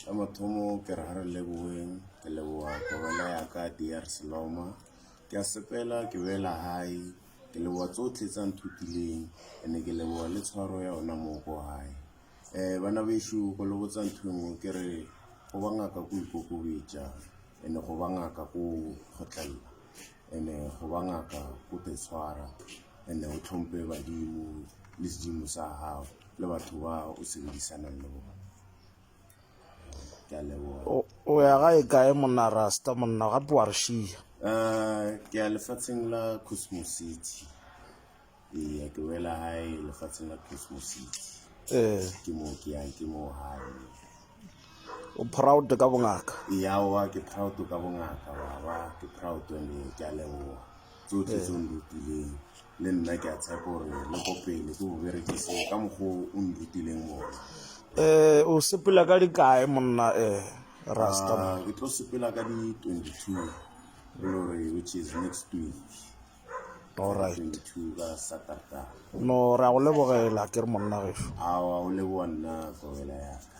Sa mathomo ke re ga re leboeng, ke leboga kobela ya ka DR Seloma. Ke a sepela ke boela gae, ke leboga tsotlhe tsa nthutileng and-e ke leboga le tshwaro ya ona mo ko gae. Um bana bešo go le botsa ntho e nngwe ke re go ba ngaka ko ikokobetša and-e go ba ngaka ko kgotlelela and-e go ba ngaka ko te tshwara and-e o tlhompe badimo le sedimo sa gago le batho ba o sebedisanang le bona. Ke a leboga. O ya gae kae monna Rasta monna gape wa re šia? Um ke ya lefatsheng la Cosmo City. Eya ke wela gae lefatsheng la Cosmo City. Ee. Ke mo ke yang ke mo gae. O proud ka bongaka? Eya wa ke proud ka bongaka baba ke proud and ke a leboga tsotlhe tse o nrutileng le nna ke a tshepa gore le ko pele ke bo berekise ka mokgwa o nrutileng ona. Eh o sepela ka dikae monna eh Rasta? Ah, ke tlo sepela ka di 22 e le gore which is next week. Alright. 22 ka Saturday. No re a go lebogela ke re monna gešo. Aowa o leboga nna kobela ya ka.